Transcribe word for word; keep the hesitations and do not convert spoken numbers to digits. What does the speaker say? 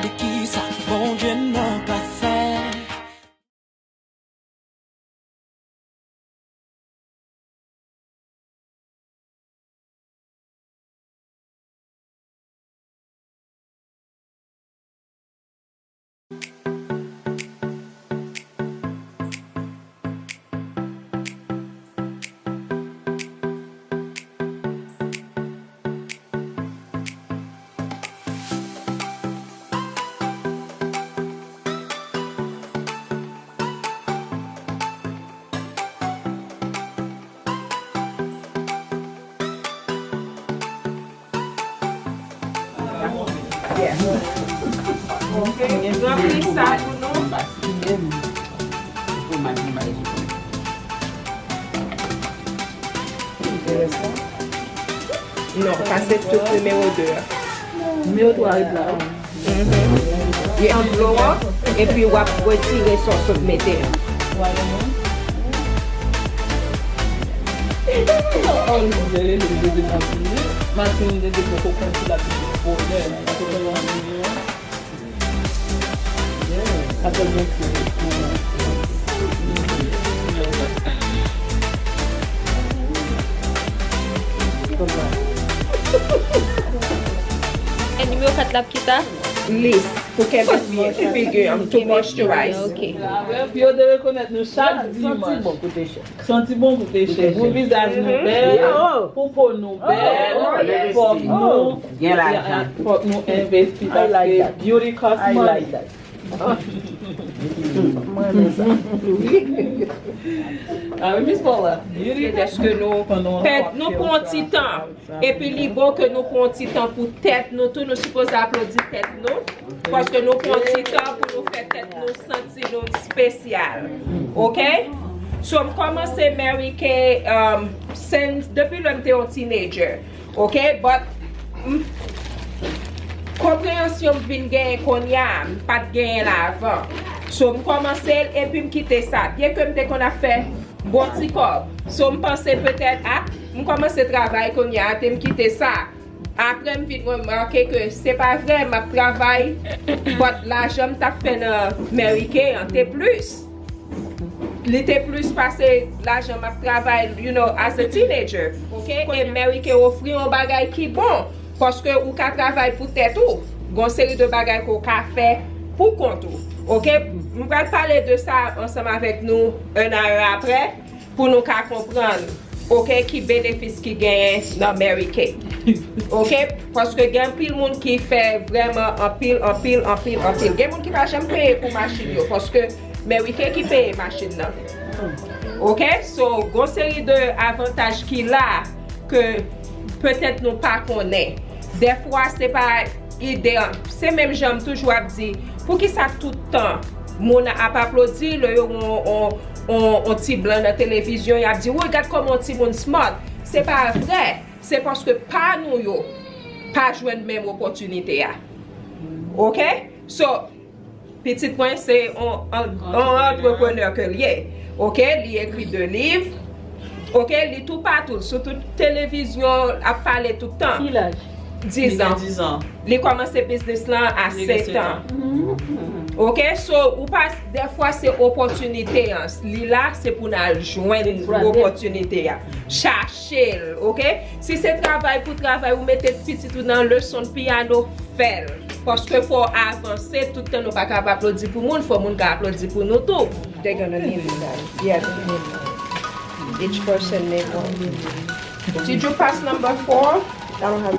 Di kisa Bondye nan ka fè. Yes. Ok, nou plis sa pou nou. Non, pase tout nimewo de a. Nimewo twa ret la. Li an dlo an, epi w ap retire sa w sot mete an. E nimewo kat la pou ki sa? Lace, pou kenbe figi an, to moisturize. Ok. Pou yo te rekonèt nou chak dimanch. Santi bon koute chè. Pou vizaj nou bèl, pou po nou bèl, fòk nou, fòk nou envesti paske beauty cost money. Mwen renmen sa. Ah wi, Miss Paula. Dèske nou pèd, nou pran ti tan. Epi li bon ke nou pran ti tan pou tèt nou tou. Nou sipoze aplodi tèt nou. Paske nou pran ti tan pou nou fè tèt nou santi nou espesyal. Ok? So, m kòmanse Mary Kay, um, since, depi lè m te yon teenager. Ok? But, m, konpreyansyon m vin genyen kounye a, m pa t genyen l avan. So, m kòmanse l epi m kite sa. Byenke m te konn ap fè bon ti kòb. So, m panse petèt, a, m kòmanse travay kounye a, te m kite sa. Apre, m vin remake ke se pa vre, m ap travay, but lajan m t ap fè nan Mary Kay an te plis. Li te plis pase lajan m ap travay, you know, as a teenager. Ok? E Mary Kay ofri yon bagay ki bon, paske ou ka travay pou tèt ou. Gon seri de bagay ke w ka fè pou kont ou. Ok? M pral pale de sa ansanm avèk nou, an a, apre. Pou nou ka konprann, ok, ki benefis ki genyen nan Mary Kay. Ok? Paske gen anpil moun ki fè vrèman anpil, anpil, anpil, anpil. Gen moun ki pa janm peye pou machin yo, paske Mary Kay ki peye machin nan. Ok? So, gon seri de avantaj ki la ke petèt nou pa konnen. Dèfwa, se pa ide an. Se menm jan m toujou ap di, poukisa tout tan moun ap aplodi lè yo wè on, on, on, on ti blan nan televizyon, y ap di, "Woy, gad kòman on timoun smart." Se pa vre. Se paske pa nou yo pa jwenn menm opòtinite a. Ok? So, pitit mwen se on, on, on antreprenè ke l ye. Ok? Li ekri de liv. Ok? Li toupatou, sou tout televizyon, ap pale tout tan. Ki laj? Diz an. Li kòmanse biznis lan a sèt an. Ok? So, ou pa, dèfwa se opòtinite an. Li la, se pou n al jwenn opòtinite a. Chache l, ok? Si se travay pou travay, ou mete pitit ou nan leson piyano, fè l. Paske fò w avanse, tout tan nou pa ka ap aplodi pou moun, fò moun ka aplodi pou nou tou. They're gonna need that. Yeah, they need that. Each person need one. Did you pass number four? I don't have